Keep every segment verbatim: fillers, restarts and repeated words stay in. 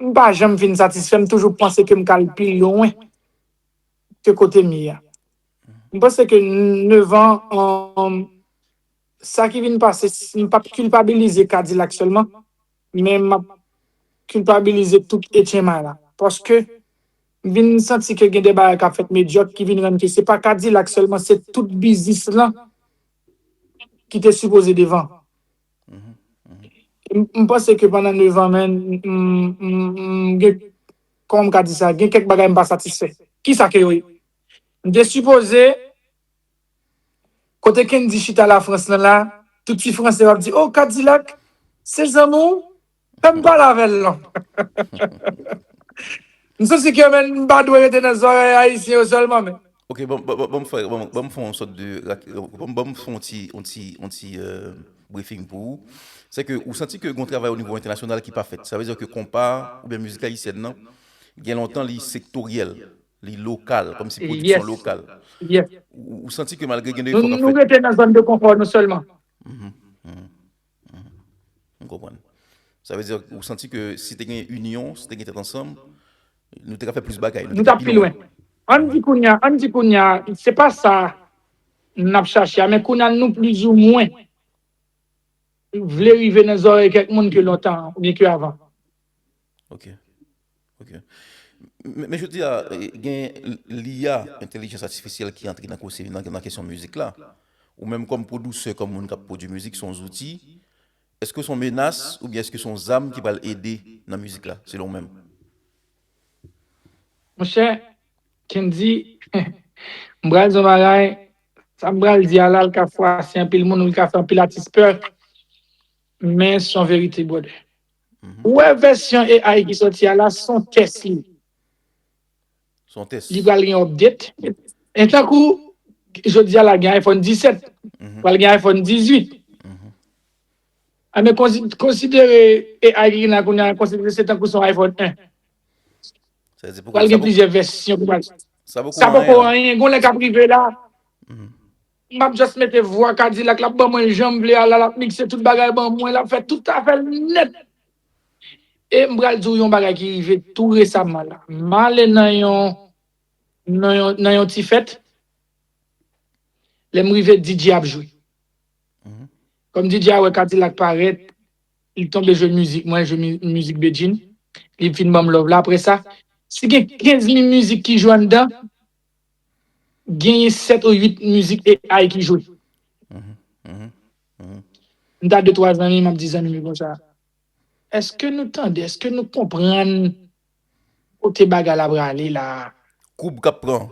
m pa janm fin satisfè, m toujou panse ke m ka al pi lwen ke kote m ye a. M panse ke nèf an, um, sa ki vin pase, m p ap kilpabilize Kadilak sèlman, men m ap kilpabilize tout H M I la. Paske m vin santi ke gen de bagay k ap fèt medyòk ki vin rann ke se pa Kadilak sèlman, se tout biznis lan ki te sipoze devan. M, m panse ke pandan nèf an, men, m, m, m gen, kòman m ka di sa, gen kèk bagay m pa satisfè. Kisa ke yo ye? M te sipoze, kote Kendy chita Lafrans lan la, tout ti franse w ap di, "Oh, Kadilak, se zanmi w? Fè m pale avè l non." M santi ke, men, m pa dwe rete nan zòrèy ayisyen yo sèlman, men. Ok, bon, bon, bon, bon, fè, bon, bon, fè yon sòt de, bon, bon, fè yon ti, yon ti, yon ti euh, briefing pou ou. Se ke ou santi ke gon travay o nivo entènasyonal ki pa fèt. Sa vle di ke konpa oubyen mizik ayisyèn nan, gen lontan li sektoryèl, li lokal, kòmsi pwodiksyon lokal. Yes. Ou, ou santi ke malgre gen de efò k ap fèt. Nou rete nan zòn de konfò nou sèlman. Mhm, mhm, mhm. M konprann. Sa vle di, ou santi ke si te gen inyon, si te gen tèt ansanm, nou te ka fè plis bagay, nou te ka pi lwen. Ann di kounya, ann di kounya, se pa sa n ap chache a, men kounya nou plizoumwen vle rive nan zòrèy kèk moun ke lontan, oubyen ke avan. Ok. Ok. Men, men jodi a, eh, gen l I A, entèlijans atifisyèl ki antre nan kose-, nan, nan kesyon mizik la. Ou menm kòm pwodiktè, kòm moun k ap pwodui mizik, se yon zouti. Èske se yon menas oubyen èske se yon zam ki pral ede nan mizik la, selon ou menm? Monchè, Kendy, m pral di yon bagay, sa m pral di a la, l ka fwase anpil moun, li ka fè anpil atis pè, men se yon verite, brother. Mhm. Ou wè vèsyon A I ki sòti a la, se yon tès li. Se yon tès. Li pral gen update. E tankou, jodi a la gen iPhone disèt, mhm, pral gen iPhone dizuit. Mhm. A, men konsi-, konsidere A I ki gen la kounye a, konsidere se tankou se yon iPhone en. Sa vle di poko, pral gen plizyè vèsyon ki pral. Sa poko, sa poko anyen, gon lè k ap rive la. Mhm. M ap just mete vwa Kadilak, l ap ban mwen jan m vle a la, l ap mikse tout bagay ban mwen, l ap fè tout afè l nèt. E m pral di w yon bagay ki rive tou resaman la. M ale nan yon, nan yon, nan yon ti fèt, lè m rive, D J ap jwe. Mhm. Kòm D J a wè Kadilak parèt, li tonbe jwe mizik mwen, jwe mi-, mizik Bedjine. Li fin ban m love la. Apre sa, si gen kenz mil mizik ki jwe anndan, genyen sèt ou uit mizik A I ki jwe. Mhm, mhm, mhm. M ta de twa zanmi, m ap di zanmi m konsa, èske nou tande, èske nou konprann kote bagay la prale la? Koub k ap pran.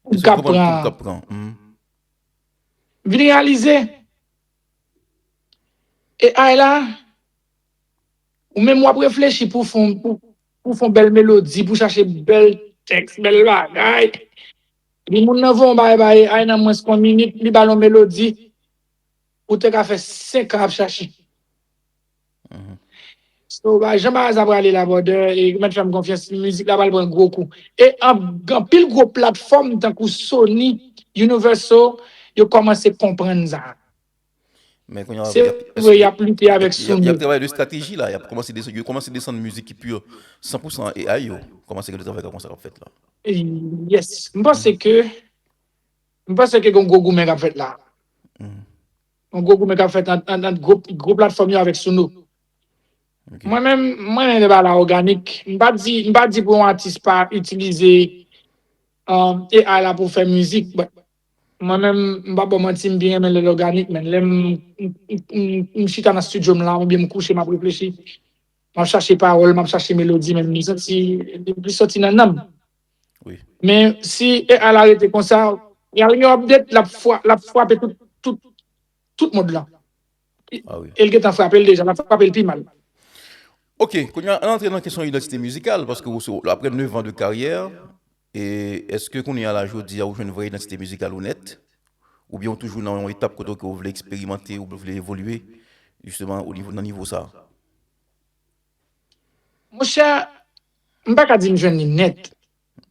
Koub k ap pran. Koub k ap pran. Mhm. Vin reyalize, A I la, ou menm w ap reflechi pou fon, pou, pou fon bèl melodi, pou chache bèl tèks, bèl bagay. Epi moun nan voye yon bagay ba A I nan mwens ke yon minit, li ba l yon melodi, ou te ka fè senk an ap chache. Mhm. So, ba, jan bagay sa prale la, brother, e mèt fè m konfyans, mizik la pral pran gwo kou. E an-, anpil gwo platfòm tankou Sony, Universal, yo kòmanse konprann sa. Men kounye a, se vre, y ap lite avèk Sony. Y ap travay de estrateji la, y ap kòmanse desann, yo kòmanse desann mizik ki pure san pou san A I yo. Kòmanse gen de travay konsa k ap fèt la. Yes. M panse ke, m panse ke gen yon gwo goumen k ap fèt la. Mhm. Yon gwo goumen k ap fèt ant, ant, ant gwo, gwo platfòm yo avèk Suno. Ok. Mwen menm, mwen renmen bagay la òganik. M pa di, m pa di pou yon atis pa itilize, um, A I la pou fè mizik, but mwen menm, m pa ba w manti, m byen renmen lè l òganik, men lè m, m, m, m, m chita nan estidyo m la, oubyen m kouche, m ap reflechi, m ap chache pawòl, m ap chache melodi, men m santi li soti nan nanm. Wi. Men si A I la rete konsa, y a yon update, l ap fra-, l ap frape tout, tout, tout mond lan. Ah wi. E l gentan frape l deja, l ap frape l pi mal. Ok, kounye a, ann antre nan kesyon idantite mizikal, paske ou se, apre nèf an de karyè, e èske kounye a la, jodi a, ou jwenn vrè idantite mizikal ou nèt? Oubyen ou toujou nan yon etap kote ke ou vle eksperimante, ou vle evolye, jisteman, o nivo, nan nivo sa a? Monchè, m pa ka di m jwenn li nèt.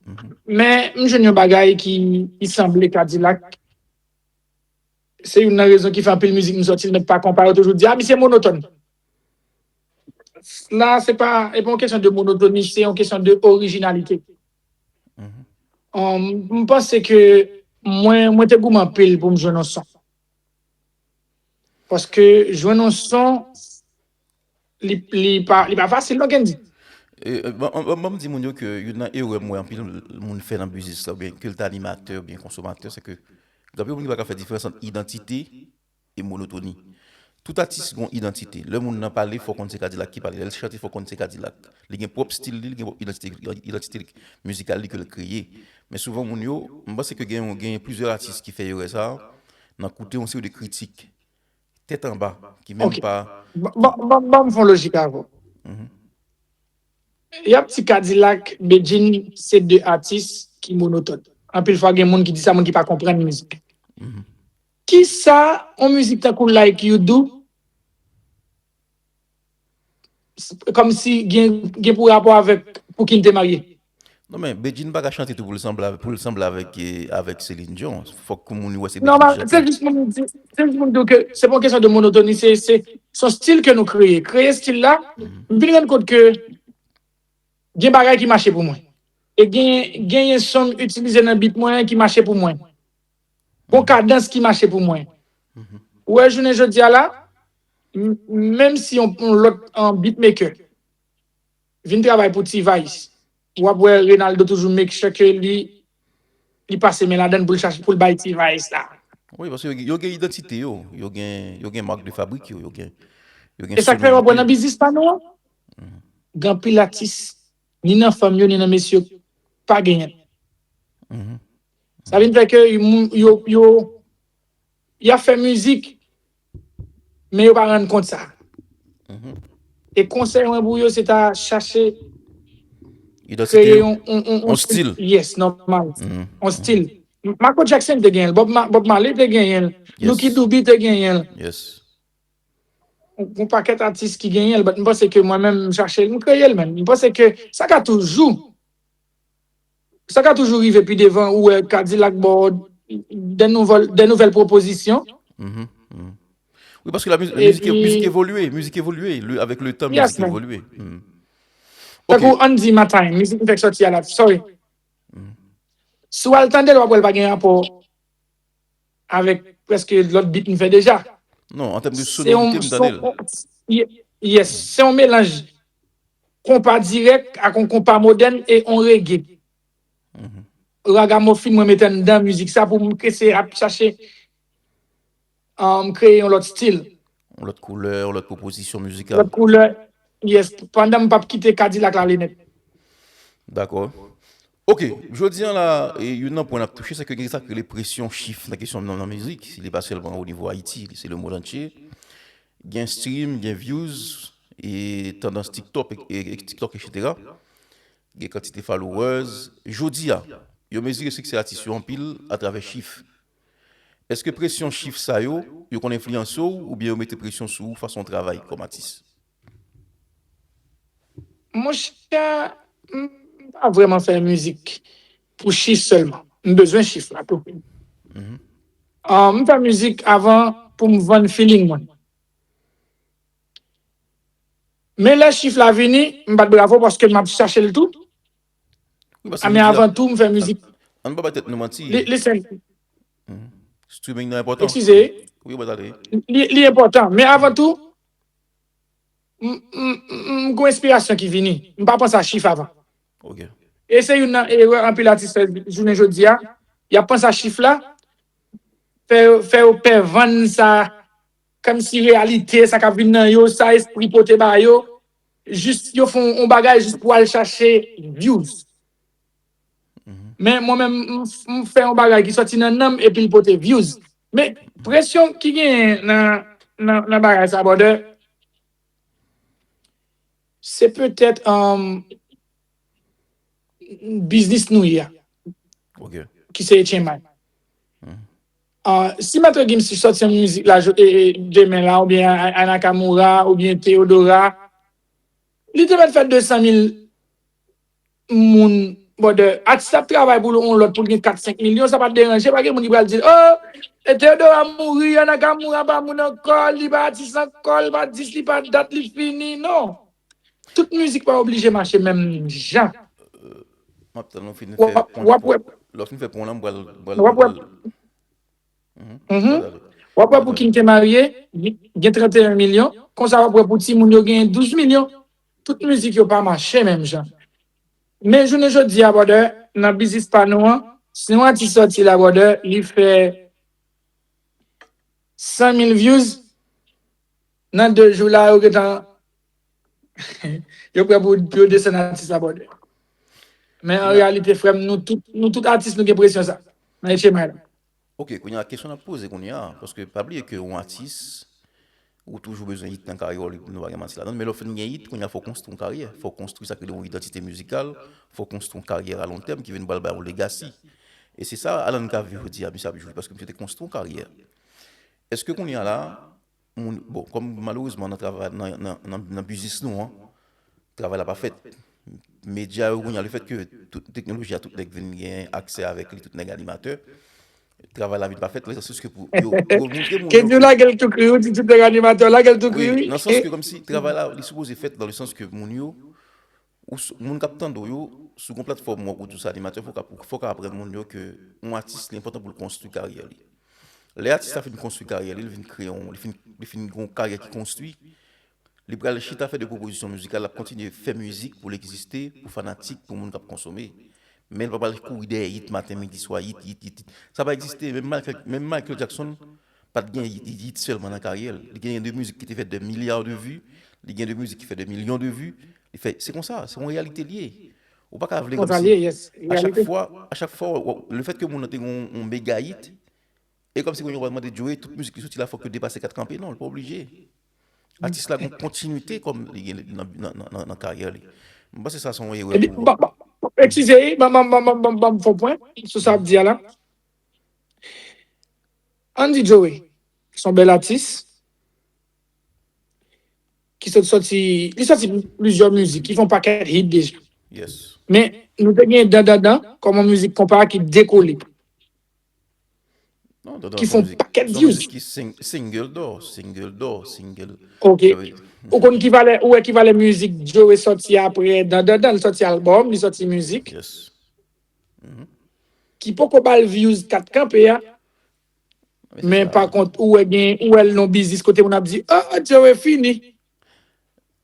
Mhm. Men m jwenn yon bagay ki, ki sanble Kadilak. Se youn nan rezon ki fè anpil mizik m sòti l, men pa konpa, yo toujou di, "Ah, misye monotòn." la, se pa, e pa yon kesyon de monotoni, se yon kesyon de orijinalite. Mhm. Um, m panse ke mwen, mwen te goumen anpil pou m jwenn yon son. Paske jwenn yon son, li, li pa, li pa fasil, non, Kendy? E, e, ban, ban, ban m di moun yo ke youn nan erè m wè anpil moun fè nan biznis la, oubyen ke l ta animatè, oubyen konsomatè, se ke gen anpil moun ki pa ka fè diferans ant idantite e monotoni. Tout atis gon idantite. Lè moun nan pale, fò konn se Kadilak ki pale. Lè l chante, fò konn se Kadilak. Li gen pwòp stil li, li gen pwòp idantite, idantite mizikal li ke l kreye. Men souvan moun yo, m panse ke gen, gen plizyè atis ki fè erè sa a, nan koute yon seri de kritik tèt anba, ki menm Ok. pa... Ban ban- ban- ban m fè yon lojik avè w. Mhm. Y ap di Kadilak, Bedjine, se de atis ki monotòn. Anpil fwa, gen moun ki di sa, moun ki pa konprann mizik. Mhm. Kisa yon mizik tankou Like You Do, kòmsi gen, gen pou rapò avèk Pou ki n te marye? Non, men Bedjine pa ka chante tou pou l sanble avèk, pou l sanble avèk, eh, avèk Celine Dion. Fòk moun yo wè se Nòmal, Bedjine se ki chante. Jis pou m di, se jis pou m di w ke se pa yon kesyon de monotoni, se, se, se yon stil ke nou kreye. Kreye stil la, Mhm. m vin rann kont ke gen bagay ki mache pou mwen. E gen, genyen son m itilize nan beat mwen ki mache pou mwen. Gon kadans ki mache pou mwen. Mhm. Ou wè, jounen jodi a la, m- menm si yon, yon lòt an beatmaker vin travay pou T-Vice, w ap wè Reynaldo toujou make sure ke li, li pase men ladann pou l chache, pou l bay T-Vice la. Wi, paske yo, yo gen idantite yo, yo gen, yo gen marque de fabrique yo, yo gen, yo gen E sa k fè w wè nan sonorite. Biznis pa nou an, gen anpil atis, ni nan fanm yo, ni nan mesye yo, pa genyen. Mhm. Sa vin fè ke moun- yo, yo, y ap fè mizik, men yo pa rann kont sa. Mhm. E konsèy mwen pou yo, se ta chache Idantite kreye yo. yon, yon, yon, Yon stil. Yes, nòmal. Mhm. Yon stil. Michael Jackson te genyen l, Bob, Ma- Bob Marley te genyen l, Yes. Lucky Dube te genyen l. Yes. Yon pakèt atis ki genyen l, but m panse ke mwen menm, m chache l, m kreye l menm. M panse ke sa ka toujou, sa ka toujou rive pi devan, ou wè Kadilak ba w de nouvèl, de nouvèl pwopozisyon. Mhm, mhm. Wi, paske la mizik, mizik, Epi- mizik evolye, mizik evolye, le, avèk le tan, Yes, mizik man. Evolye. Hmm. Tankou Ok. Andy Matin, mizik m fèk sòti a la, sorry. Si w al tande l, w ap wè l pa gen rapò avèk prèske lòt beat m fè deja. Non, an tèm de Se yon, sonorite, m tande l. se yon, ye- yes, se yon melanj konpa dirèk ak yon konpa modèn e yon reggae. Mhm. Ragamuffin, mwen mete anndan mizik sa pou m eseye ap chache, um, kreye yon lòt stil, Yon lòt koulè, yon lòt pwopozisyon lòt mizikal. Koulè. Yes, pandan m p ap kite Kadilak la ale nèt. Dakò. Ok, jodi an la, e, youn nan pwen n ap touche, se ke gen sa k rele presyon chif nan kesyon nan, nan mizik. Li pa sèlman o nivo Ayiti, se lemonn antye. Gen stream, gen views, e tandans TikTok, e, e, TikTok, etsetera. Gen kantite followers. Jodi a, yo mezire siksè atis yo anpil atravè chif. Èske presyon chif sa yo, yo konn enfliyanse w oubyen yo mete presyon sou ou fason w travay kòm atis? Monchè, m m pa vrèman fè mizik pou chif sèlman. M bezwen chif la tou. Mhm. Ah, m fè mizik avan pou m vann feeling mwen. Men lè chif la vini, m bat bravo paske m ap chache l tou. Wi, paske Ah, men jodi a, avan tou, m fè mizik. Ann pa bay tèt nou manti. Li- Listen, Streaming nan enpòtan. Eskize, Wi, mwen tande. li, li enpòtan. Men avan tou, m, m, m, m gon enspirasyon ki vini. M pa panse a chif avan. Ok. E se youn nan erè anpil atis fè jounen jodi a. Y ap panse a chif la, fè, fè yo pè vann sa, kòmsi reyalite, sa k ap vin nan yo, sa espri pote ba yo. Jis yo fè yon bagay jis pou al chache views. Men mwen menm, m, m fè yon bagay ki sòti nan nanm epi l pote views. Men presyon ki genyen nan, nan, nan bagay sa, brother, se petèt, um, biznis nou ye a, Ok. ki se H M I. Ah, si Maître Gims sòti yon mizik la, jo- e, e, demen la, oubyen A- A- Nakamura, oubyen Theodora, li te mèt fè de san mil moun, brother. Atis ap travay pou yon lòt pou l gen kat senk milyon, sa pa t deranje, pa gen moun ki pral di l, oh, e Theodora mouri, A- Nakamura pa moun ankò, li pa atis ankò, li pa dis, li pa dat, li fini. Non. Tout mizik pa oblije mache menm jan. M ap tann ou fin fè pon. Lè w fin fè pon lan, m pral. M pral. W ap wè pou King te marye, gen trannteyen milyon. Konsa w ap wè pou timoun yo genyen douz milyon. Tout mizik yo pa mache menm jan. Men jounen jodi a, brother, nan biznis pa nou an, si yon atis sòti la, brother, li fè san mil views, nan de jou la, yo gentan yo prè pou, pou yo desann atis la, brother. Men an reyalite, frè m, nou tout, nou tout atis, nou gen presyon sa. Nan H M I la. Ok, kounye a, kesyon n ap poze kounye a, paske pa bliye ke yon atis, ou toujou bezwen hit nan karyè w, nou pa gen manti ladan, men lè w fin gen hit, kounye a, fò w konstwi yon karyè, fò w konstwi sa k rele yon idantite mizikal, fò w konstwi yon karyè a lon tèm ki vin pral ba yon legasi. E se sa Alan Cavé jodi a, misye ap jwe, paske misye te konstwi yon karyè. Èske kounye a la, moun, bon, kòm malerezman nan travay, nan, nan, nan, nan biznis nou an, travay la pa fèt. Medya yo kounye a, lefètke tout teknoloji a, tout nèg vin gen aksè avèk li, tout nèg animatè, travay la vin pa fèt, nan sans ke pou yo, yo montre moun yo. Kedi lage l tou kri, ou di tout nèg animatè, lage l tou kri, wi. Nan sans ke kòmsi travay la, li sipoze fèt, nan le sans ke moun yo, ou s- moun k ap tande w yo, sou yon platfòm ou, ou tou sa animatè, fò w ka, fò w ka aprann moun yo ke yon atis, li enpòtan pou l konstwi karyè li. Lè atis la fin konstwi karyè li, li vin kreye yon, li fin, li fin gen yon karyè ki konstwi, li pral chita fè de pwopozisyon mizikal, l ap kontinye fè mizik pou l egziste, pou fanatik, pou moun k ap konsome. Men l pa pral kouri dèyè hit maten, midi, swa, hit, hit, hit, hit. Sa pa egziste. Menm Michael, menm Michael Jackson pa t gen hit, hit, hit sèlman nan karyè l. Li gen de mizik ki te fè de milya de vi, li gen de mizik ki fè de milyon de vi. Li fè, se konsa, se yon reyalite l ye. Ou pa ka vle kòmsi a chak fwa, a chak fwa, w- w- lefètke moun nan te gen yon, yon mega hit, e kòmsi kounye a w pral mande Joe, tout mizik ki soti la, fòk yo depase kat kanpe. Non, li pa oblije. Atis la gen kontinite kòm li gen nan, nan, nan, nan, nan karyè li. M panse sa se yon erè Epi, pou. Ba, ba, eskize, wi, ban, ban, ban, ban, ban, ban m fè yon pwen sou sa w ap di a la. Ann di Joe, se yon bèl atis, ki sot sòti, li sòti plizyè mizik, ki fè yon pakèt hit deja. Yes. Men, nou te gen Dan Dan Dan, kòm yon mizik konpa ki dekole. Non, Dan Dan Ki se yon fè yon mizik, pakèt se yon views. mizik ki sing- single dò, single dò, single. Ok. Wi. Ou konn ki valè, ou wè ki valè mizik Joe sòti apre Dan Dan Dan, li sòti albòm, li sòti mizik. Yes. Ki poko ba l views kat kanpe a, Men se men sa. pa kont, ou wè gen, ou wè l nan biznis kote moun ap di, oh, Joe fini.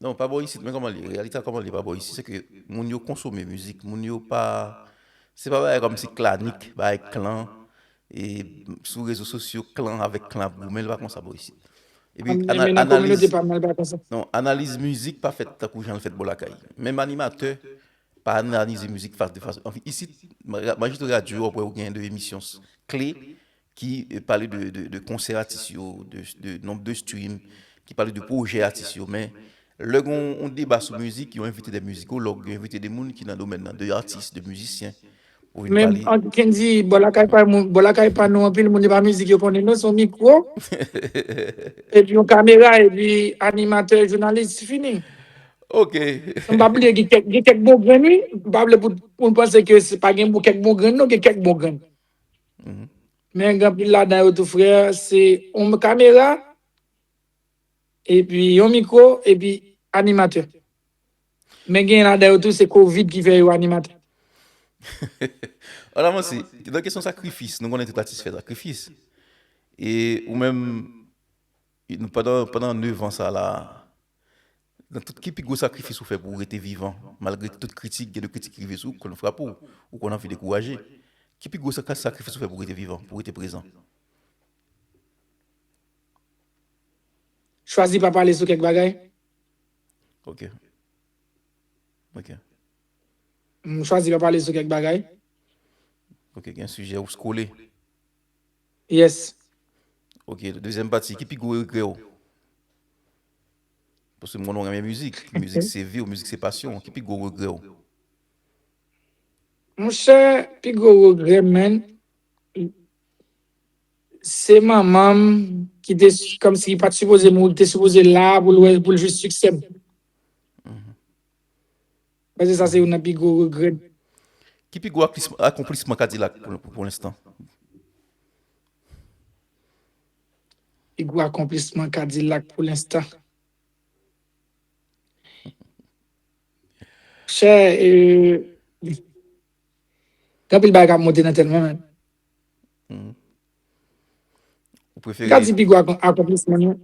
Non, pa bò isit, men kòman li ye? Reyalite a kòman li ye pa bò isit? Se ke moun yo konsome mizik, moun yo pa. Se pa bagay kòmsi klanik, bagay klan, e sou rezo sosyo, klan avèk klan ap goumen, li pa konsa bò isit. Epi, Men ana- men nan kominote analiz, pa m nan, li pa konsa. Non, analiz mizik pa fèt tankou jan l fèt bò lakay. Menm animatè pa analize mizik fa- de fason. Anfen, isit, ma- majorite radyo, w ap wè ou gen de emisyon s- kle ki eh, pale de, de, de konsè atis yo, de, de nonb de stream, ki pale de pwojè atis yo. Men lè gen yon, yon deba sou mizik, yo envite de mizikològ, yo envite de moun ki nan domèn nan, de atis, de mizisyen, pou vin Men pale. an- Kendy, bò lakay pa moun, bò lakay pa nou anpil moun, se pa mizik yo konnen non, se yon mikwo, epi yon kamera, epi animatè, jounalis, fini. Ok. M pa bliye gen kèk, gen kèk bon grenn, wi. M pa vle pou, pou n panse ke se pa gen bon, kèk bon grenn, non, gen kèk bon grenn. Mhm. Men gen anpil ladan yo tou, frè, se yon kamera, epi yon mikwo, epi animatè. Men gen ladan yo tou, se kovid ki fè yo animatè. An avanse, nan kesyon sakrifis, nou konnen tout atis fè sakrifis. E ou menm, nou, pandan, pandan nèf an sa la, nan tout ki pi gwo sakrifis ou fè pou w rete vivan, malgre tout kritik, gen de kritik ki rive sou ou, konn frape w, ou konn anvi dekouraje. Ki pi gwo sakri- sakrifis ou fè pou w rete vivan, pou w rete prezan? Chwazi pa pale sou kèk bagay. Ok. Ok. M chwazi pa pale sou kèk bagay. Ok, gen sijè ou skole. Yes. Ok, dezyèm pati, ki pi gwo regrè w? Paske m konnen w renmen mizik. Mizik se vi w, mizik se pasyon w. Ki pi gwo regrè w? Monchè, pi gwo regrè, man, se manman m ki te, kòmsi ki pa t sipoze mouri, ki te sipoze la pou l wè, pou l jis siksè m. Paske sa se youn nan pi gwo regrè. Ki pi gwo aklis- akonplisman Kadilak pou, pou, pou lenstan? Pi gwo akonplisman Kadilak pou lenstan. Chè, e, gen anpil bagay k ap monte nan tèt mwen, man. Mhm. Ou M ka prefere di pi gwo akon- akonplisman mwen.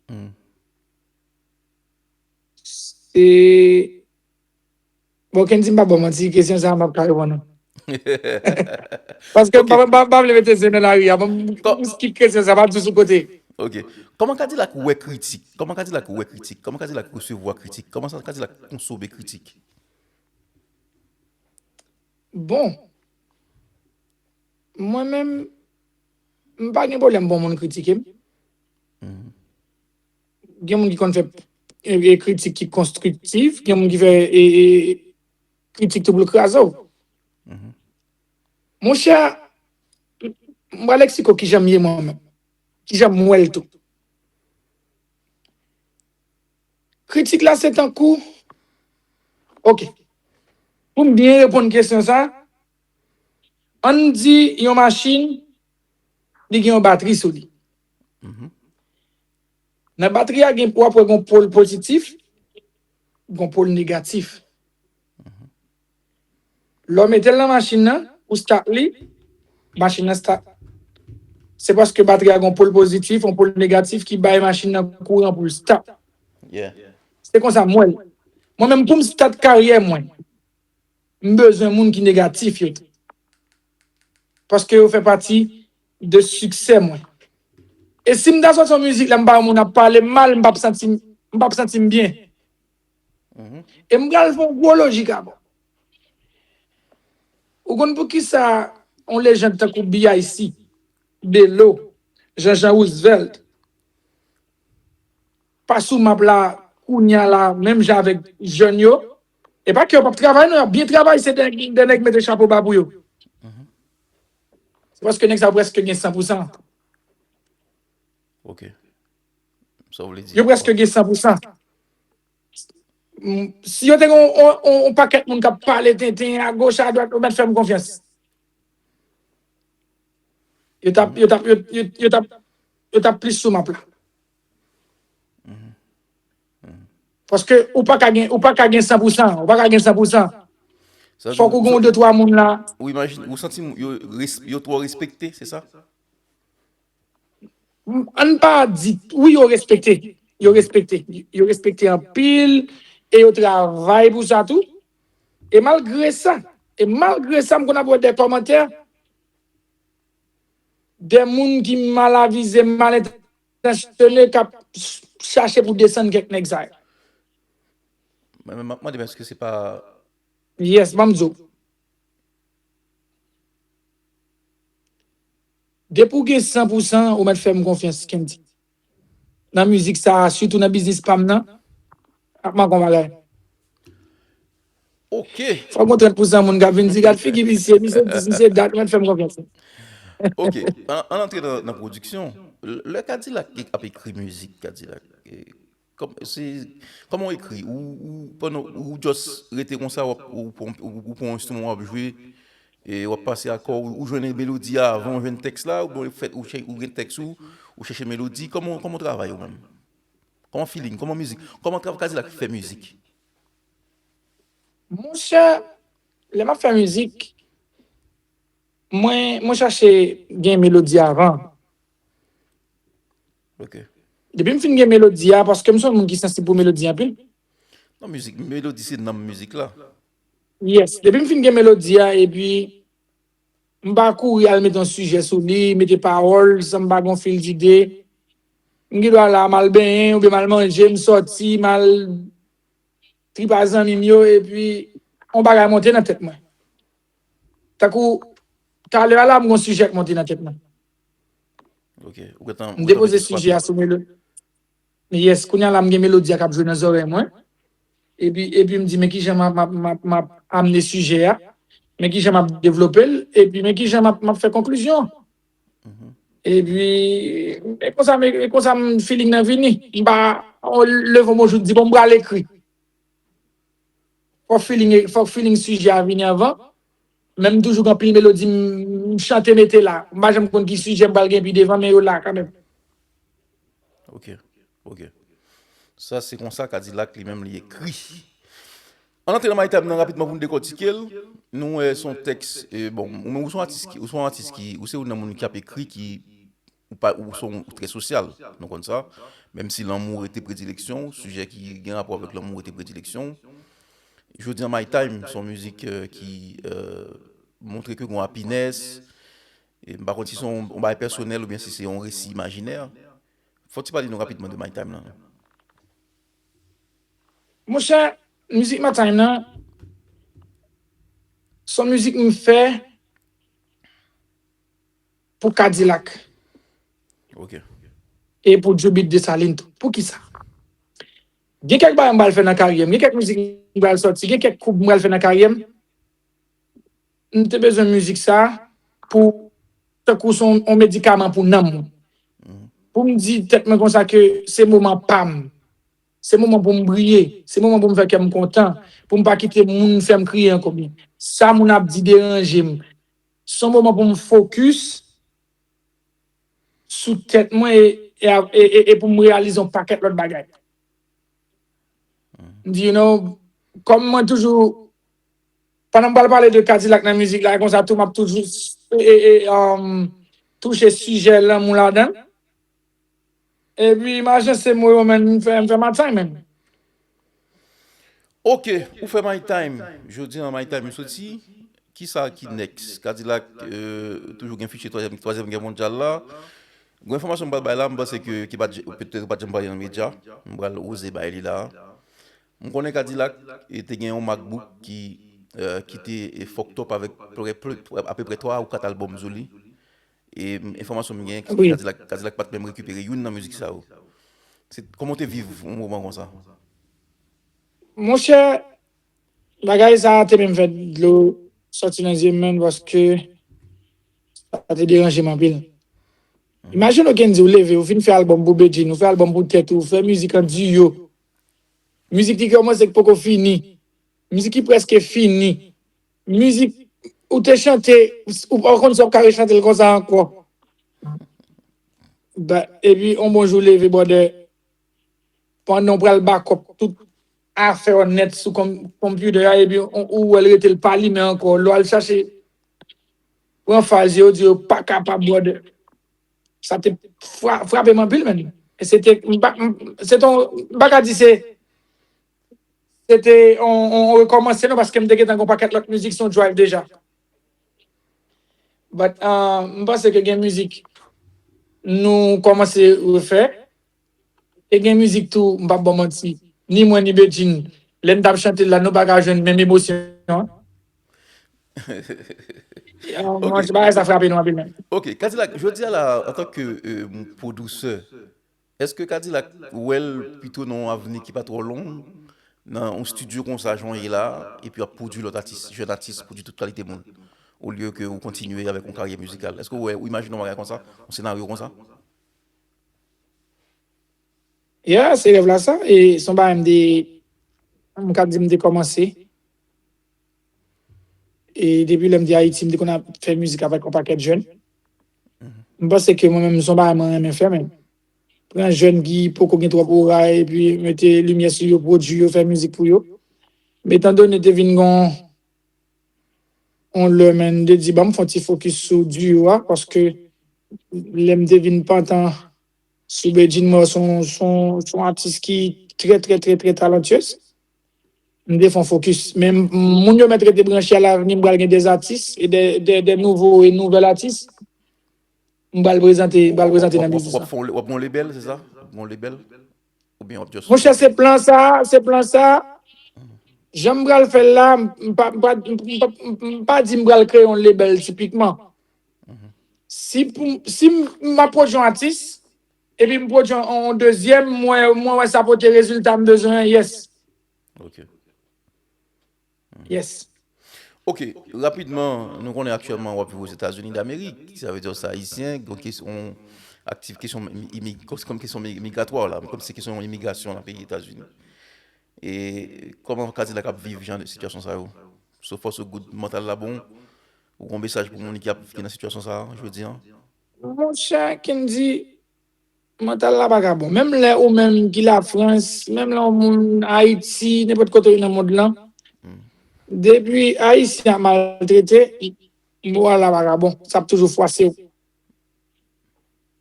Hmm. Se Bon, Kendy, m pa ba w manti, kesyon sa a, m ap ka reponn ou. Paske m Ok. pa, pa, pa vle mete zen nan lari a. Bon, m Kò- m skip kesyon sa, m ap di sou kote. Ok. Kòman Kadilak wè kritik? Kòman Kadilak wè kritik? Kòman Kadilak resevwa kritik? Kòman sa Kadilak konsome kritik? Bon, mwen menm, m pa gen pwoblèm pou moun kritike m. Mhm. Gen moun ki konn fè e, e, kritik ki konstriktif, gen moun ki fè e, e, kritik tou pou l kraze w. Mhm. Monchè, m pral eksplike w kijan m ye mwen menm. Kijan m wè l tou. Kritik la se tankou, ok, pou m byen reponn kesyon sa, ann di yon machin, li gen yon batri sou li. Mhm. Nan batri a, gen, w ap wè gen pòl pozitif, gen pòl negatif. Lè w mete l nan machin nan, ou start li, machin nan start. Se paske batri a gen pòl pozitif, yon pòl negatif ki bay machin nan kouran pou l start. Yeah. Se konsa m wè l. Mwen menm pou m start karyè mwen, m bezwen moun ki negatif yo tou. Paske yo fè pati de siksè mwen. E si m ta sòti yon mizik la, m pa wè moun ap pale m mal, m p ap santi m, m p ap santi m byen. Mhm. E m pral fè yon gwo lojik avè w. Ou konn poukisa yon lejand tankou B I C, Belo, Jean Jean Roosevelt, pa sou map la, kounye a la, menm jan avèk jèn yo, e pa ke yo p ap travay, non, y ap byen travay, se de, de nèg mete chapo ba pou yo. Mhm. Se paske nèg sa yo prèske gen san pou san. Ok. Sa w vle di? Yo prèske gen san pou san. Mm, si yo te gen yon, yon, yon, yon pakèt moun k ap pale tenten agoch, adwat, yo mèt fè m konfyans. Yo t ap, yo t ap, yo, yo, yo t ap, yo t ap plis sou map la. Mhm. Paske ou pa ka gen, ou pa ka gen san pou san, ou pa ka gen san pou san. Sa vle Fòk ou di, gen yon de twa moun la. ou imajine, ou santi m- yo, res- yo twò respekte, se sa? Ann pa di, wi, yo respekte. Yo respekte. Yo respekte anpil e yo travay pou sa tou. E malgre sa, e malgre sa, m konn ap wè de kòmantè de moun ki mal avize, mal entansyone, k ap ch- chache pou desann kèk nèg sa yo. Men men m ap mande m èske se pa Yes, ban m di w. Depi w gen san pou san, ou mèt fè m konfyans, Kendy. Nan mizik sa a, sitou nan biznis pa m nan, ap manke yon bagay. Ok. Fòk gen trant pou san moun k ap vin di, gad figi misye, misye dis, misye dat, ou mèt fè m konfyans. Ok. An, an antre nan, nan pwodiksyon. Lè Kadilak ap ekri mizik, Kadilak, e, kòm, se, kòman w ekri? Ou, ou, pandan, ou just rete konsa, w ap, ou, pran- ou, ou pran yon enstriman, w ap jwe, e w ap pase akò, ou, ou jwenn melodi a avan, ou jwenn tèks la, oubyen ou fè, ou, chè- ou gen tèks ou, ou chèche melodi, kòman, kòman w travay ou menm? Kòman feeling, kòman mizik, kòman travay Kadilak fè mizik? Monchè, lè m ap fè mizik, mwen, mwen chache gen melodi avan. Ok. Depi m fin gen melodi a, paske m se yon moun ki sansib pou melodi anpil. Non, mizik, melodi se nanm mizik la. Yes, depi m fin gen melodi a, epi m pa kouri al mete yon sijè sou li, mete pawòl, san m pa gen yon fil dide. M gen dwa la, m al benyen, oubyen m al manje, m sòti, m al trip a zanmi m yo, epi yon bagay monte nan tèt mwen. Tankou, talè a la, m gen yon sijè k monte nan tèt mwen. Ok. Ou gentan, M depoze sijè a sou melodi. Yes, kounye a la, m gen melodi a k ap jwe nan zòrèy mwen. Epi, epi m di, men kijan m ap, m ap, m ap, m ap amne sijè a, men kijan m ap devlope l, epi men kijan m ap, m ap fè konklizyon. Epi, e konsa, e konsa m feeling nan vini. M pa, on leve yon bon jou, m di, bon, m pral ekri. Fòk feeling, fòk feeling sijè a vini anvan. Men m toujou gen anpil melodi, m, m chante mete la. M pa janm konn ki sijè m pral gen pi devan, men yo la kanmenm. Ok, ok. Sa se konsa Kadilak li menm li ekri. Ann antre nan My Time nan rapidman pou n dekòtike l. Nou wè se yon tèks, e, bon, ou menm ou se yon atis ki, ou se yon atis ki, ou se youn nan moun ki ap ekri ki, ou pa, ou se yon, ou trè sosyal, nou konn sa. Menm si lanmou rete predileksyon w, sijè ki gen rapò avèk lanmou rete predileksyon w. Jodi an My Time, se yon mizik, e, ki, e, montre ke gen happiness. E m pa konn si se yon, yon bagay pèsonèl oubyen si se yon resi imajinè. Fò w ti pale nou rapidman de My Time lan. Monchè, mizik My Time nan, se yon mizik m fè pou Kadilak Ok. e pou Djoubit Desalin tou. Poukisa? Gen kèk bagay m pral fè nan karyè m, gen kèk mizik m pral sòti, gen kèk koup m pral fè nan karyè m. M te bezwen mizik sa pou, tankou se yon, yon medikaman pou nanm mwen. Pou m di tèt mwen konsa ke se moman pa m. Se moman pou m briye. Se moman pou m fè kè m kontan. Pou m pa kite moun fè m kriye ankò. Sa moun ap di deranje m. Se yon moman pou m fokis sou tèt mwen e, e, e, e, e pou m reyalize yon pakèt lòt bagay. M di, you know, kòm mwen toujou, pandan m pral pale de Kadilak nan mizik la, e konsa tou, m ap toujou e, e, e, um, touche sijè lanmou ladan l. Epi, m ajanse mo yo, man, m fè, m fè My Time, man. Ok, ou fè My Time. Jodi an My Time soti. Kisa ki next? Kadilak, e, toujou gen fichye twazyèm, twazyèm gè mondyal la. Gen enfòmasyon m pral bay la, m panse ke, ki pa t, petèt ou pa t janm pale nan medya. M pral oze bay li la. M konnen Kadilak, e, te gen yon MacBook ki, e, ki te, e, fucked up avèk pre, pre, apeprè twa ou kat albòm sou li. E, m, enfòmasyon m gen, Kadilak, Kadilak pa t menm rekipere youn nan mizik sa yo. Se, kòman w te viv yon moman konsa? Monchè, bagay sa a te menm fè dlo sòti nan zye m, man, paske sa te deranje m anpil. Imajine w, Kendy, ou leve, ou fin fè albòm pou Bedjine, ou fè albòm pou tèt ou, ou fè mizik an diyo. Mizik ki kòmanse ki poko fini. Mizik ki prèske fini. Mizik ou te chante, ou pa konn si w ap ka rechante l konsa ankò. Ba, epi, yon bon jou leve, brother, pandan w pral bakòp tout afè w nèt sou konm-, konpyutè a, epi ou, ou wè l rete l pa limen ankò. Lè w al chache pran faz yo, di yo pa kapab, brother. Sa te fra-, frape m anpil, man. E se te, m pa, m, se te yon, m pa ka di se, se te yon, yon rekòmanse non, paske m te gentan gen yon pakèt lòt mizik sou drive deja. But, uh, m panse ke gen mizik nou kòmanse refè. E gen mizik tou, m p ap ba w manti. Ni mwen, ni Bedjine, lè n t ap chante l la, nou pa ka jwenn menm emosyon an. Bagay sa frape nou anpil menm. Ok, Kadilak, jodi a la, antanke, e, pwodisè, èske Kadilak wè l pito nan yon avni ki pa twò long, nan yon estidyo konsa jan w ye la, epi w ap pwodui lòt atis, jèn atis, pwodui tout kalite moun, olye ke ou kontinye avèk yon karyè mizikal? Èske w wè, ou imajine yon bagay konsa, yon senaryo konsa? Yeah, se rèv la sa. E se yon bagay m te, m ka di m te kòmanse. E depi lè m te Ayiti, m te konn ap fè mizik avèk yon pakèt jèn. M panse ke mwen menm, se yon bagay mwen renmen fè, men pran jèn ki poko gen twòp ora epi mete limyè sou yo, pwodui yo, fè mizik pou yo. Men etandone te vin gen yon lè, men m te di, ban m fè yon ti fokis sou duo a, paske lè m te vin pantan sou Bedjine, mwen se yon, se yon, se yon atis ki trè, trè, trè, trè talantyez. M te fè yon fokis. Men m, moun yo mèt rete branche, alavni m pral gen de atis e de, de, de nouvo e nouvèl atis. M pral prezante, m pral prezante nan biznis la. W ap fè yon, w ap gen yon lebèl, se sa? W ap gen yon lebèl? Oubyen w ap just... Monchè, se plan sa, se plan sa. Jan m pral fè l la, m pa, m pa, m pa, m pa di m pral kreye yon lebèl tipikman. Si pou, si m, m ap pwodui yon atis, epi m pwodui yon, yon dezyèm, mwen, mwen wè sa pote rezilta m bezwen an, yes. Ok. Yes. Ok, rapidman, nou konnen aktyèlman w ap viv Ozetazini Damerik, sa vle di w se ayisyen, gen kesyon, aktif kesyon imi-, kòm kesyon mi-, migratwa la, kòm se kesyon imigrasyon nan peyi Etazini. E kòman Kadilak ap viv jan de sitiyasyon sa yo? So far so good, mantal la bon, ou gen yon mesaj pou moun ki ap, ki nan sitiyasyon sa a, jodi an? Monchè, Kendy, mantal la pa ka bon. Menm lè ou menm ki Lafrans, menm lè yon moun Ayiti, nenpòt kote w ye nan mond lan, Depi Ayisyen ap maltrete, moral la pa ka bon. Sa ap toujou fwase w.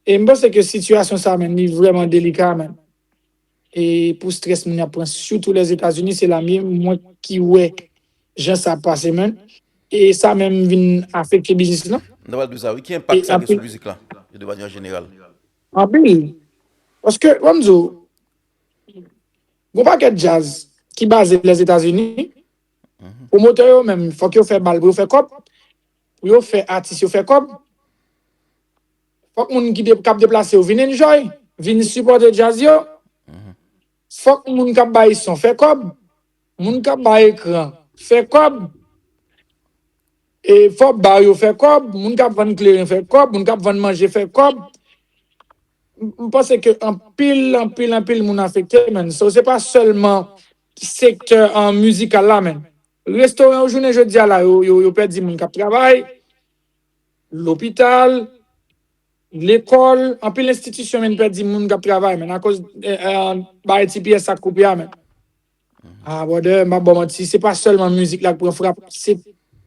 E m panse ke sitiyasyon sa, menn, li vrèman delika, menn. E pou strès moun ap pran, sitou Lèzetazini, se la mye, mwen ki wè jan sa ap pase, menn. E sa menm vin afekte biznis lan. Nou pral di sa, wi. Ki enpak sa gen sou mizik la, de manyè jeneral? Anpil. Paske, ban m di w, gon pakèt djaz ki baze Lèzetazini, pwomotè yo menm, fòk yo fè bal pou yo fè kòb, pou yo fè atis yo fè kòb. Fòk moun ki de, k ap deplase yo vin enjoy, vin sipòte djaz yo. Fòk moun k ap bay son fè kòb, moun k ap bay ekran fè kòb. E fòk ba yo fè kòb, moun k ap vann kleren fè kòb, moun k ap vann manje fè kòb. M, m panse ke anpil, anpil, anpil moun afekte, menn. So, se pa sèlman sektè, an, mizikal la, menn. Restoran yo, jounen jodi a la, yo, yo, yo pèdi moun k ap travay, lopital, lekòl, anpil enstitisyon, menn, pèdi moun k ap travay, menn, akoz, eh, eh, bagay T P S sa k koupe a, menn. Ah, brother, m pa ba w manti, se pa sèlman mizik la k pran frap, se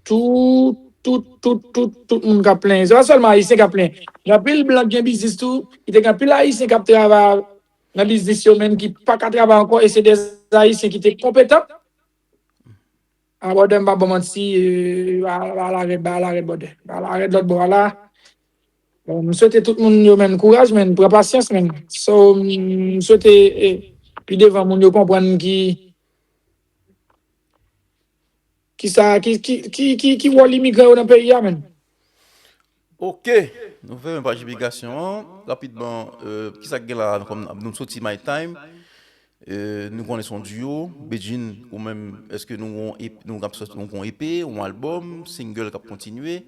tout, tout, tout, tout, tout moun k ap plenyen. Se pa sèlman Ayisyen k ap plenyen. Gen anpil blan k gen biznis tou, ki te gen anpil Ayisyen k ap travay nan biznis yo, menm ki pa ka travay ankò, e se de Ayisyen ki te konpetan. Ah, brother, m pa ba w manti, eh, ba, ba la rèd, ba la rèd, brother. Ba la rèd lòt bò a la. Bon, m swete tout moun yo, menn, kouraj, menn, pran pasyans, menn. So, m swete, eh, pi devan moun yo konprann ki, ki sa, ki, ki, ki, ki, ki wòl imigran yo nan peyi a, menn. Ok, nou fèmen paj imigrasyon an. Rapidman, euh, kisa k gen la kòm nou soti My Time? Euh, nou konnen se yon duo. Bedjine, ou menm, èske nou gon E P, nou ap sòti, nou gon E P, yon albòm, single k ap kontinye?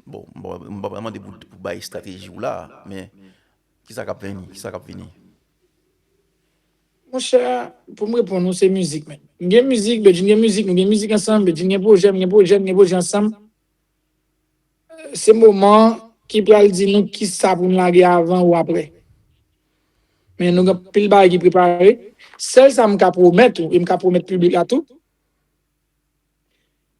Bon, bon, m pa mande pou, pou bay estrateji w la, men kisa k ap vini? Kisa k ap vini? Monchè, pou m reponn ou, se mizik, menn. M gen mizik, Bedjine gen mizik, nou gen mizik ansanm, Bedjine gen pwojè, m gen pwojè, n gen pwojè ansanm. Se moman ki pral di nou kisa pou n lage avan ou aprè. Men nou gen anpil bagay ki prepare. Sèl sa m ka pwomèt ou, e m ka pwomèt piblik la tou,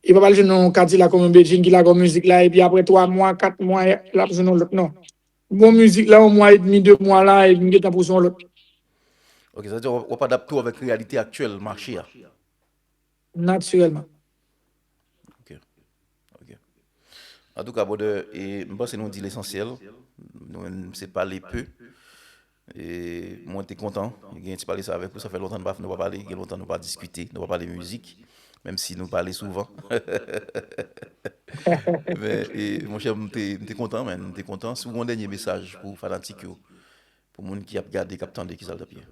e pa pral jwenn yon Kadilak kòm yon Bedjine ki lage yon mizik la, epi aprè twa mwa, kat mwa, l ap jwenn yon lòt, non. Bon mizik la, yon mwa edmi, de mwa la, e m gentan pouse yon lòt. Ok, sa vle di w ap adapte w avèk reyalite aktyèl mache a. Natirèlman. Ok. Ok. Antouka, brother, e m panse nou di lesansyèl. Nou menm, se pale pe. E mwen te kontan gen ti pale sa avèk ou. Sa fè lontan nou pa, nou pa pale, gen lontan nou pa diskite, nou pa pale mizik, menm si nou pale souvan. Men, e, monchè, m te, m te kontan, menn, m te kontan. Si w gen yon dènye mesaj pou fanatik yo, pou moun ki ap gade, k ap tande, kisa l t ap ye?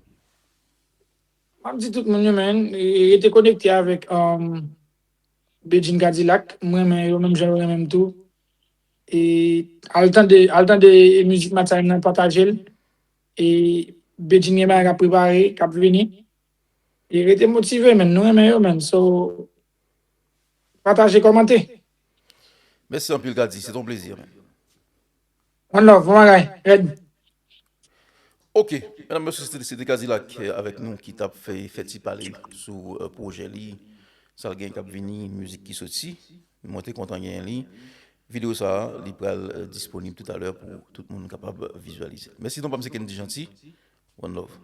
M ap di tout moun yo, menn, e, rete konekte avèk, um, Bedjine Kadilak. M renmen yo, menm jan yo renmen m tou. E al tande, al tande mizik My Time nan, pataje l. E Bedjine gen bagay k ap prepare, k ap vini. E rete motive, menn. Nou renmen yo, menn. So, pataje, kòmante. Mèsi anpil, Kadi. Se ton plezi, menn. One love, bon bagay. Rèd. Ok, medam, mesye, se te, se te Kadilak, eh, avèk nou ki t ap fè, fè ti pale sou, eh, pwojè li, sa l gen k ap vini, mizik ki soti. Mwen te kontan genyen li. Videyo sa a, li pral, eh, disponib toutalè pou tout moun kapab vizyalize. Mèsi, non pa m se Kendy Gentil. One love.